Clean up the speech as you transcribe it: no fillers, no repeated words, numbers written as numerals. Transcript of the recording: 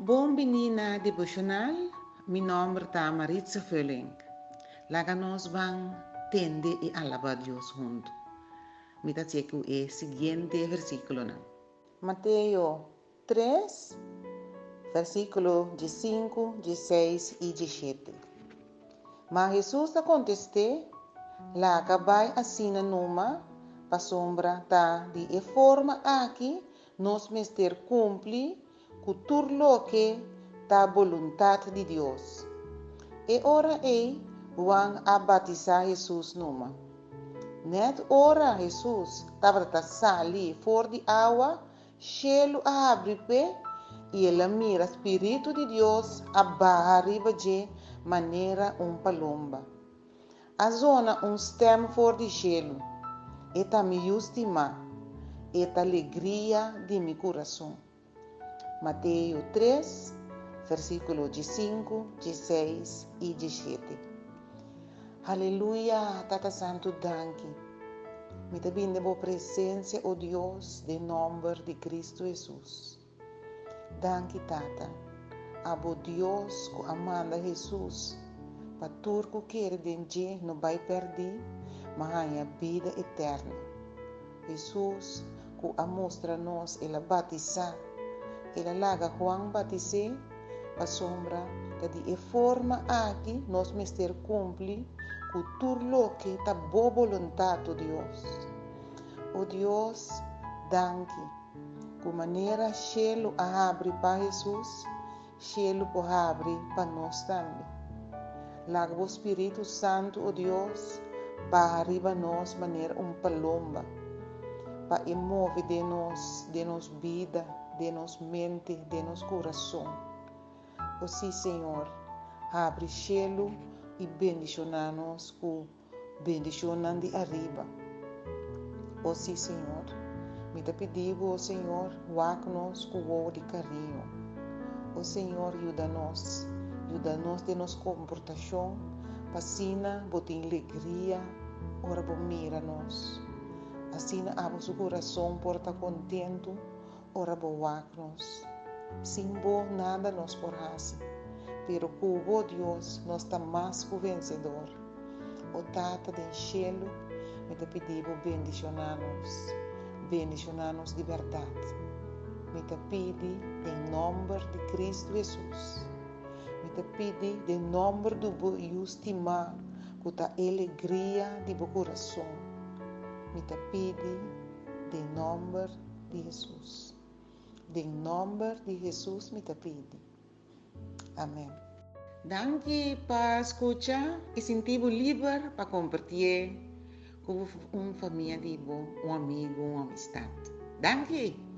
Bon bini na devocional, mi nomber ta Maritza Vulling. Laga nos ban tende i alaba Dios huntu. Mi ta hasié ku e siguiente versíkulonan. Mateo 3, versíkulo 15, 16 i 17. Ma Hesus a kontest'é, Laga bai asina numa, pasobra ta di e forma aki nos mester kumpli ku tur loke ta boluntat di Dios. E ora ei Huan a batisá Hesus numa. Nèt ora Hesus tabata ta sali for di awa, shelu a habri p'e i el a mira spiritu di Dios a baha riba dje manera un palomba. A zona un stèm for di shelu, E ta mi Yu stimá, e ta legria di mi kurason. Mateo 3, versíkulo 15, 16 i 17. Haleluya, Tata Santu, danki. Mi ta bini den bo presensia, o Dios, den nòmber di Kristu Hesus. Danki, Tata, abo Dios ku a manda Hesus pa tur ku kere den dje no bai pèrdí, ma haña bida eterno. Hesus ku a mustra nos el a batisá, el a laga Juan batis'é pasobra ta di e forma aki nos mester kumpli ku tur loke ta bo boluntat, o Dios. O Dios, danki ku manera shelu a habri pa Hesus, Shelu por habri pa nos tambe. Laga bo Spiritu Santu, o Dios, baha riba nos manera un palomba, pa e move den nos, den nos bida, den nos mente, den nos kurason. O sí, Señor, habri shelu i bendishoná nos ku Bendishonnan di ariba. O sí, Señor, mi ta pidi Bo, o Señor, wak nos ku wowo di kariño. O Señor, yuda nos, yuda nos den nos komportashon, pa asina Bo tin legria ora Bo mira nos. Asina abo su kurason por ta kontentu ora Bo wak nos. Sin Bo nada nos por hasi, pero ku Bo, Dios, nos ta mas ku vensedor. O Tata den shelu, mi ta pidi Bo bendishoná nos, bendishoná nos di bèrdat. Mi ta pidi den nòmber di Kristu Hesus. Mi ta pidi den nòmber di Bo Yu stimá ku ta e legria di Bo kurason. Mi ta pidi den nòmber di Hesus. Den nòmber di Hesus mi ta pidi. Amen. Danki pa skucha i sinti bo liber pa kompartié ku un famia di bo, un amigu, un amistat. Danki!